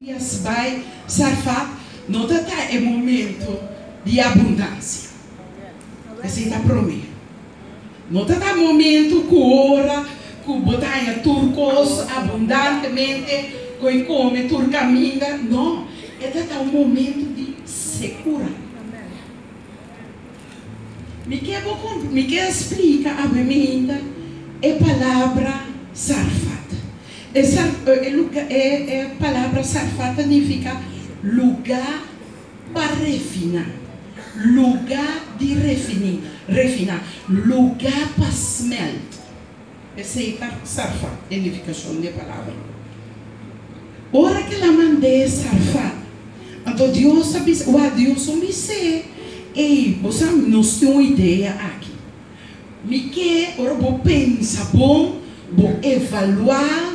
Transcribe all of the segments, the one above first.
Elias bai Sarfat no tabata e momento di abundansia. Esei ta promé. No tabata momento ku ora ku bo ta haña tur kos abundantemente, ku e kome tur kaminda. No, e tabata un momento di sekura. Mi ke bo mi ke splika awe mainta e palabra Sarfat. E sar e luga e e palabra Sarfat ta nifiká lugá pa refiná, lugá di refiní, refiná, lugá pa smèlt. Esei ta Sarfat, e nifikashon di e palabra. Ora ku el a mand'é Sarfat, anto Dios a bisa, Wak, Dios un bis'é, Ey, bo sa, nos tin un idea aki. Mi ke ora bo pensa bon, bo evaluá,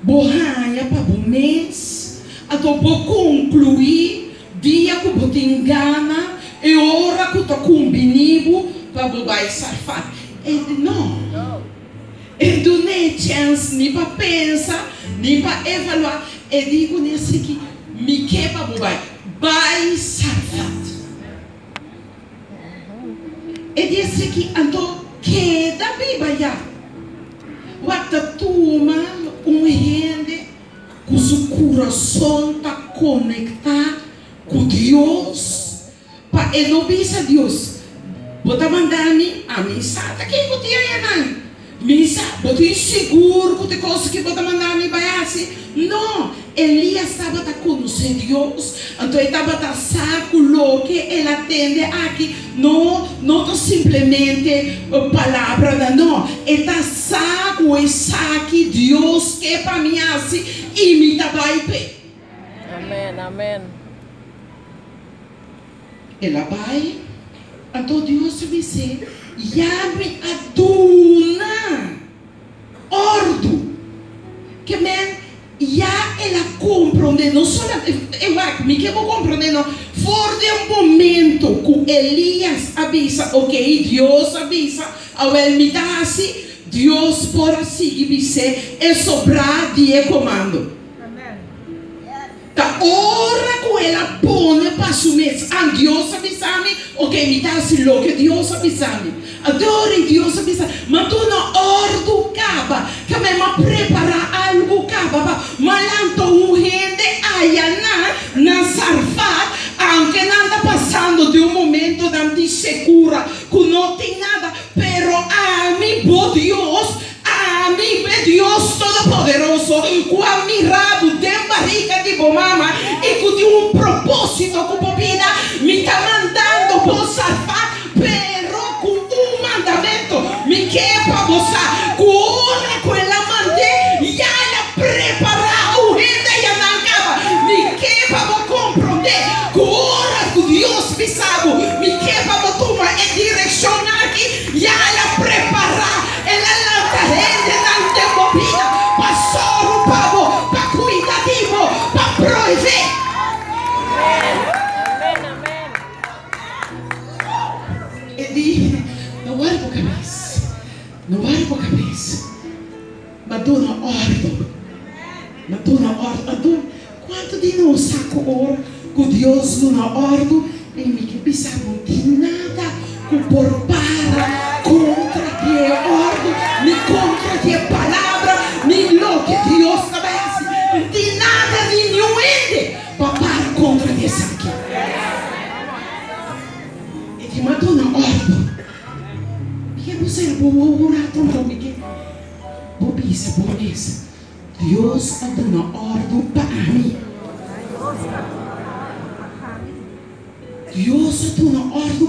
bo haña pa bo mes, anto bo konkluí dia ku bo tin gana, e ora ku ta kumbiní bo pa bo bai Sarfat. E di, No. E dun'é chèns ni pa pensa ni pa evaluá. E di ku nesei ki, Mi ke pa bo bai. Bai Sarfat. E di esei anto keda biba ya. Wak ta tuma un hende ku su kurason ta konektá ku Dios pa e no bisa Dios, Bo ta manda mi, ami sa ta ken ku tin ayanan. Mi sa, bo tin sigur ku ta e kos ki bo ta manda mi bai hasi? No, Elias tabata konosé Dios, anto e tabata sa ku loke el a tende aki no no ta simplemente palabranan, no, e ta sa ku esaki Dios ke pa mi hasi i mi ta bai p'e. Amen, amen. El a bai, anto Dios a bis'é, Ya mi a duna òrdu. Ke men, ya el a komprondé, no solamente, e wak, mi ke bo komprondé no, for di e momento ku Elias a bisa, okey, Dios a bisa, awel mi ta hasi, Dios por a sigui bis'é e sobrá di e komando. Ta ora ku el a pone pa su mes. An Dios a bisa mi, ok, mi ta hasi loke Dios a bisa mi. Anto ora Dios a bisa, Ma duna òrdu kaba, ke mi a prepará algu kaba pa mi lanta un hende ayanan na Sarfat, aunke nan ta pasando den un momentonan di sekura ku no tin nada, pero ami, bo Dios, Ami, e Dios Todopoderoso, ku a mira bo den barika di bo mama i ku tin un propósito ku bo bida, mi ta mandando bo salvá, pero ku un mandamentu. Mi ke pa bo sa ku ora ku el a mand'é, ya el a prepará un hende ayanan kaba. Mi ke pa bo komprondé ku ora ku Dios bisa bo, mi ke pa bo tuma e direkshon aki, ya el a prepará. El a lanta hendenan den bo bida pa sòru pa bo, pa kuida di bo, pa proveé. E di, No wòri bo kabes, no wòri bo kabes, ma duna òrdu, ma duna òrdu. Anto, kuantu di nos sa ku ora ku Dios duna òrdu, I mi ke bisa no tin nada ku por para kontra di e òrdu, ni kontra di e palabra, ni loke Dios ta bai hasi. No tin nada ni niun hende pa para kontra di esaki. E di m'a duna òrdu. Mi ke bo sera bo wowo un ratu anto mi ke bo bisa bo mes. Dios a duna òrdu pa ami. Dios a duna òrdu.